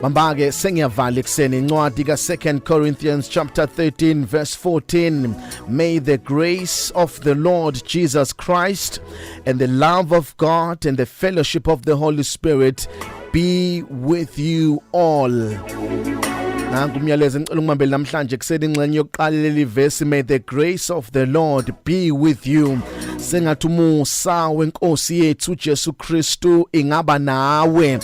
Bamba-ke, sengiyavala ekuseni. Incwadi ka-2 Corinthians chapter 13 verse 14: "May the grace of the Lord Jesus Christ and the love of God and the fellowship of the Holy Spirit be with you all." Nanku umyalezo engicela ukubambela namhlanje kuseni, ingxenye yokuqala leli verse: "May the grace of the Lord be with you." Sengathi umusa wenkosi yethu uJesu Kristu ingaba nawe.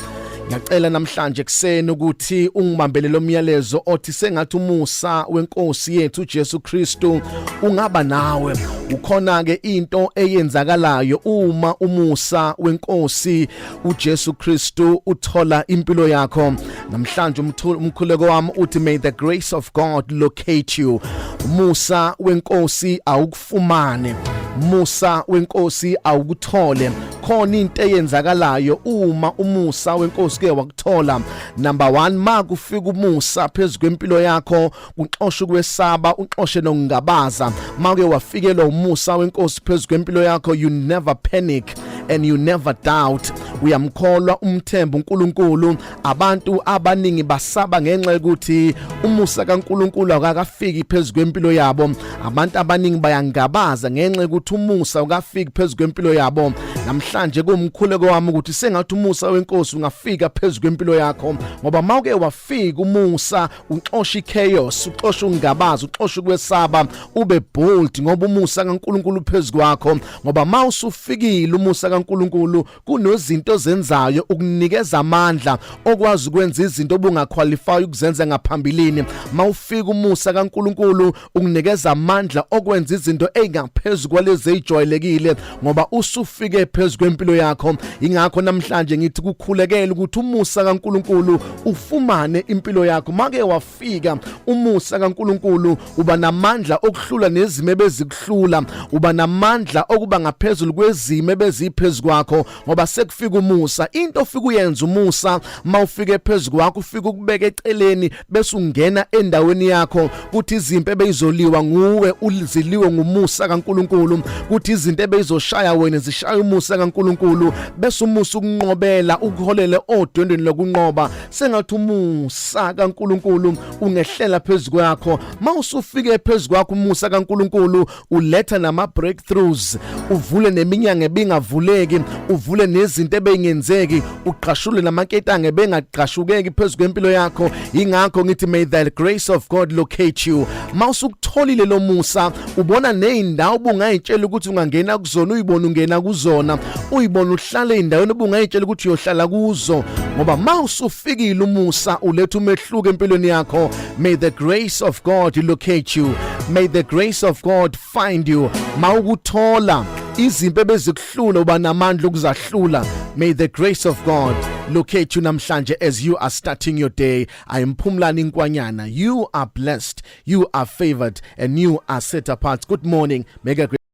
Ngiyacela namhlanje kuseni ukuthi ungibambele lo myalezo othi sengathi umusa wenkosi yethu uJesu Kristu ungaba nawe. Ukhona ke into eyenzakalayo uma umusa wenkosi uJesu Kristu uthola impilo yakho. Namhlanje umkhuleko wami uthi, may the grace of God locate you. Umusa wenkosi awukufumane, musa wenkosi awukuthole. Khona into eyenzakalayo uma umusa wenkosi ke wakuthola. Number 1, makufika umusa phezulu kwempilo yakho, uxosha ukwesaba, uxoshe nokungabaza. Make wafikelwa umusa wenkosi phezulu kwempilo yakho, you never panic and you never doubt. Uyamkholwa, umthemba uNkulunkulu. Abantu abaningi basaba ngenxa yokuthi umusa kaNkulunkulu akakafiki phezulu kwempilo yabo. Abantu abaningi bayangabaza ngenxa yokuthi umusa ukafiki phezulu kwempilo yabo. Namhlanje kumkhuleko wami ukuthi sengathi umusa wenkosi ungafika phezulu kwempilo yakho, ngoba mawuke wafika umusa, uxosha ichaos, uxosha ukungabaza, uxosha ukwesaba, ube bold ngoba umusa kaNkulunkulu phezulu kwakho. Ngoba mawusufikile umusa kaNkulunkulu, kunozinto ozenzayo ukunikeza amandla okwazi ukwenza izinto obungaqualify ukuzenza ngaphambilini. Mawufika umusa kaNkulunkulu, ukunikeza amandla okwenza izinto ezingaphezulu kwalezi ezijwayelekile, ngoba usufike phezulu kwempilo yakho. Ingakho namhlanje ngithi kukhulekela ukuthi umusa kaNkulunkulu ufumane impilo yakho. Make wafika umusa kaNkulunkulu, uba namandla okuhlula nezimo ebezikuhlula, uba namandla okuba ngaphezulu kwezimo ebeziphezulu kwakho, ngoba sekufika umusa. Into ofika uyenza umusa mawufike phezulu kwakho, ufika ukubeka eceleni bese ungena endaweni yakho, kuthi izimpi ebeyizoliwa nguwe uziliwe ngumusa kaNkulunkulu, kuthi izinto ebeyizoshaya wena zishaya umusa kaNkulunkulu, bese umusa ukunqobela, ukuholele odwendweni lokunqoba. Sengathi umusa kaNkulunkulu ungehlela phezulu kwakho. Mawusufike phezulu kwakho umusa kaNkulunkulu, uletha nama breakthroughs, uvule neminyango ebingavuleki, uvule nezinto ebeyingenzeki, uqashule namaketanga ebengaqashukeki phezulu kwempilo yakho. Ingakho ngithi, may the grace of God locate you. Mawusukutholile lo musa, ubona nezindawo ubungayitshela ukuthi ungangena kuzona, uyibona ungena kuzona, uyibona uhlala endaweni obungayitshela ukuthi uyohlala kuzo, ngoba mawusufikile umusa, uletha umehluko empilweni yakho. May the grace of God locate you. May the grace of God find you. Mawukuthola, izimpi ebezikuhlula uba namandla okuzahlula. May the grace of God locate you namhlanje as you are starting your day. I am Phumlani Nkwanyana. You are blessed, you are favored and you are set apart. Good morning. Mega great